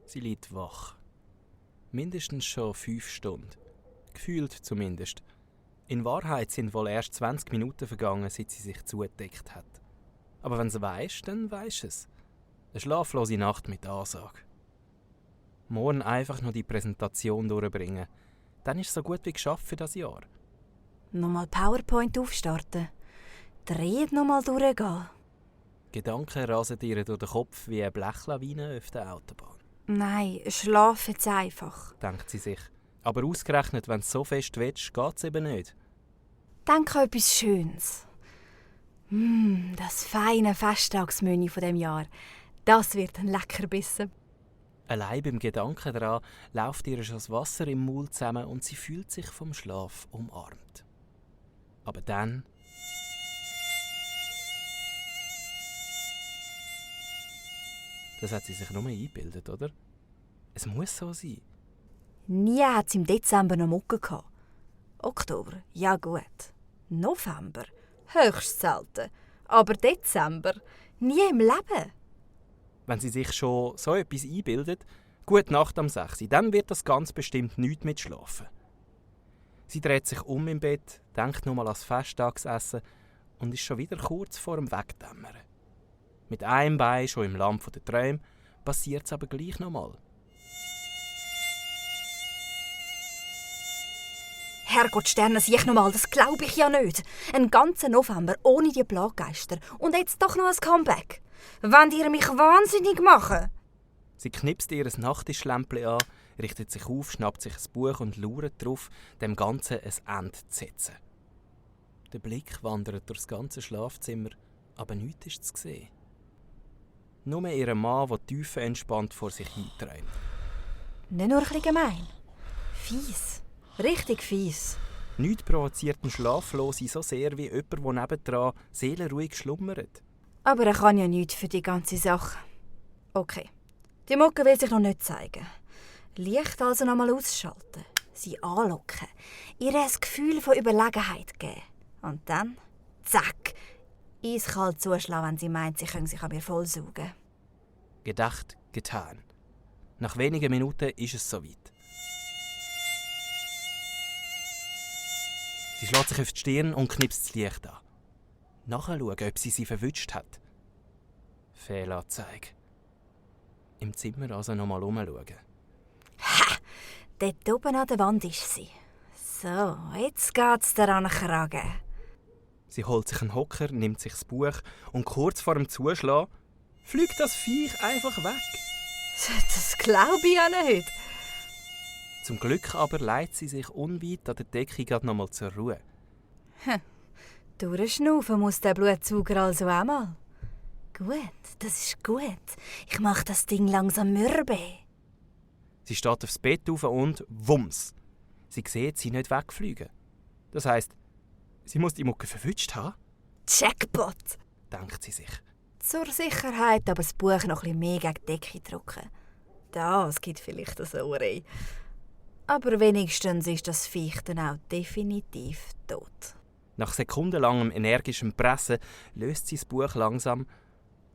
Sie liegt wach. Mindestens schon 5 Stunden. Gefühlt zumindest. In Wahrheit sind wohl erst 20 Minuten vergangen, seit sie sich zugedeckt hat. Aber wenn sie weiss, dann weiss es. Eine schlaflose Nacht mit Ansage. Morgen einfach noch die Präsentation durchbringen. Dann ist es so gut wie geschafft für das Jahr. Nochmal PowerPoint aufstarten. Dreht nochmal durchgehen. Gedanken rasen ihr durch den Kopf wie eine Blechlawine auf der Autobahn. Nein, schlaf jetzt einfach. Denkt sie sich. Aber ausgerechnet, wenn du so fest willst, geht es eben nicht. Denk an etwas Schönes. Das feine Festtagsmenü von dem Jahr. Das wird ein Leckerbissen. Allein beim Gedanken daran läuft ihr schon das Wasser im Mund zusammen und sie fühlt sich vom Schlaf umarmt. Aber dann... Das hat sie sich nur eingebildet, oder? Es muss so sein. Nie hat es im Dezember noch Mucke gehabt. Oktober, ja gut. November, höchst selten. Aber Dezember, nie im Leben. Wenn sie sich schon so etwas einbildet, gute Nacht am 6 Uhr, dann wird das ganz bestimmt nichts mit Schlafen. Sie dreht sich um im Bett, denkt nochmal ans Festtagsessen und ist schon wieder kurz vor dem Wegdämmern. Mit einem Bein schon im Land der Träume, passiert es aber gleich nochmal. Herrgott Sterne, sieh nochmal, das glaube ich ja nicht. Ein ganzer November ohne die Plaggeister und jetzt doch noch ein Comeback. Wollt ihr mich wahnsinnig machen? Sie knipst ihr Nachttischlämpchen an, richtet sich auf, schnappt sich ein Buch und lauert darauf, dem Ganzen ein Ende zu setzen. Der Blick wandert durchs ganze Schlafzimmer, aber nichts ist zu sehen. Nur ihr Mann, der tiefenentspannt vor sich hinträumt. Nicht nur ein bisschen gemein. Fies. Richtig fies. Nichts provoziert einen Schlaflosen so sehr wie jemand, der nebendran seelenruhig schlummert. Aber er kann ja nichts für die ganze Sache. Okay, die Mucke will sich noch nicht zeigen. Licht also noch mal ausschalten, sie anlocken, ihr ein Gefühl von Überlegenheit geben. Und dann, zack, eiskalt zuschlagen, wenn sie meint, sie können sich an mir vollsaugen. Gedacht, getan. Nach wenigen Minuten ist es soweit. Sie schlägt sich auf die Stirn und knipst das Licht an. Nachschauen, ob sie verwünscht hat. Fehlanzeige. Im Zimmer also nochmal umschauen. Ha! Dort oben an der Wand ist sie. So, jetzt geht's daran Kragen. Sie holt sich einen Hocker, nimmt sich das Buch und kurz vor dem Zuschlagen fliegt das Viech einfach weg. Das glaube ich ja nicht. Zum Glück aber legt sie sich unweit an der Decke gerade noch mal zur Ruhe. Durchschnaufen muss der Blutsauger also auch mal. Gut, das ist gut. Ich mache das Ding langsam mürbe. Sie steht aufs Bett auf und wumms. Sie sieht sie nicht wegfliegen. Das heisst, sie muss die Mucke verwünscht haben. Jackpot! Denkt sie sich. Zur Sicherheit aber das Buch noch ein bisschen mehr gegen die Decke drücken. Das gibt vielleicht eine Sauerei. Aber wenigstens ist das Viech dann auch definitiv tot. Nach sekundenlangem energischem Pressen löst sie das Buch langsam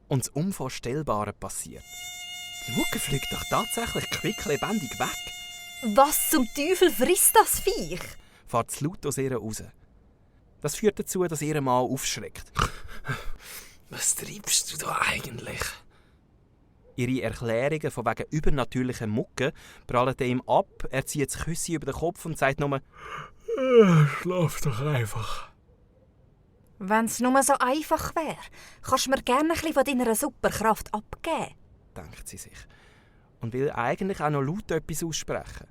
und das Unvorstellbare passiert. Die Mucke fliegt doch tatsächlich quicklebendig weg. Was zum Teufel frisst das Viech? Fährt es laut aus ihr raus. Das führt dazu, dass ihr Mann aufschreckt. Was treibst du da eigentlich? Ihre Erklärungen von wegen übernatürlichen Mucke prallen ihm ab, er zieht das Küssi über den Kopf und sagt nur «Schlaf doch einfach.» Wenn es nur so einfach wäre, kannst du mir gerne ein bisschen von deiner Superkraft abgeben. Denkt sie sich. Und will eigentlich auch noch laut etwas aussprechen.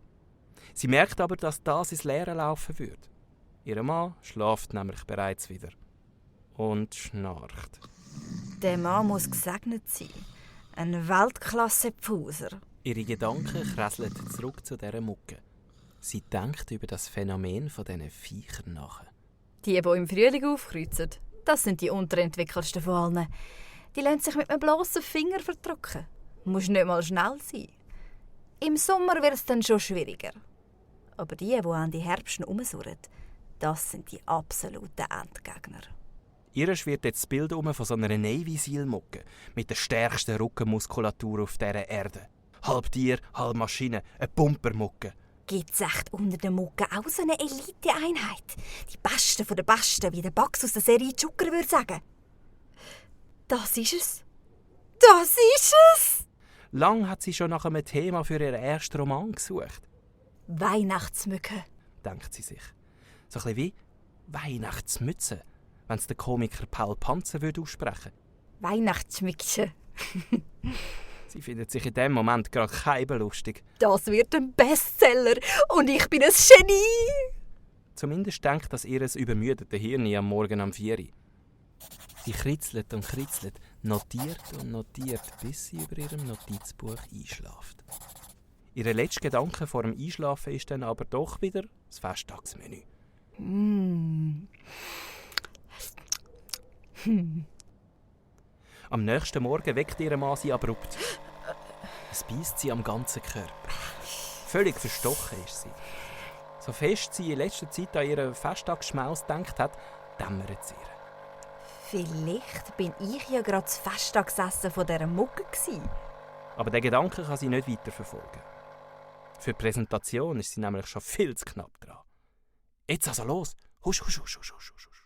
Sie merkt aber, dass das ins Leere laufen würde. Ihr Mann schläft nämlich bereits wieder. Und schnarcht. Der Mann muss gesegnet sein. Ein Weltklasse-Pfuser. Ihre Gedanken kräseln zurück zu dieser Mucke. Sie denkt über das Phänomen von diesen Viechern nach. Die im Frühling aufkreuzen, das sind die unterentwickelsten von allen. Die lassen sich mit einem bloßen Finger verdrücken. Muss nicht mal schnell sein. Im Sommer wird es dann schon schwieriger. Aber die Ende Herbst herumsurren, das sind die absoluten Endgegner. Ihr schwirrt jetzt das Bild von so einer Navy Seal Mucke mit der stärksten Rückenmuskulatur auf dieser Erde. Halb Tier, halb Maschine, eine Pumpermucke. Gibt es echt unter den Mucken auch so eine Elite-Einheit? Die Besten von den Besten, wie der Bugs aus der Serie Zucker würde sagen. Das ist es. Das ist es! Lang hat sie schon nach einem Thema für ihren ersten Roman gesucht. Weihnachtsmücke. Denkt sie sich. So ein bisschen wie Weihnachtsmütze, wenn es der Komiker Paul Panzer aussprechen würde. Weihnachtsmücke. Sie findet sich in dem Moment gerade keinem lustig. Das wird ein Bestseller und ich bin ein Genie! Zumindest denkt das ihr übermüdete Hirn am Morgen um 4 Uhr. Sie kritzelt und kritzelt, notiert und notiert, bis sie über ihrem Notizbuch einschläft. Ihr letzter Gedanke vor dem Einschlafen ist dann aber doch wieder das Festtagsmenü. Am nächsten Morgen weckt ihr Mann sie abrupt. Es beisst sie am ganzen Körper. Völlig verstochen ist sie. So fest sie in letzter Zeit an ihren Festtagsschmaus gedacht hat, dämmert es ihr. Vielleicht bin ich ja gerade das Festtagsessen von dieser Mucke gsi. Aber der Gedanke kann sie nicht weiterverfolgen. Für die Präsentation ist sie nämlich schon viel zu knapp dran. Jetzt also los! Husch, husch, husch, husch, husch, husch.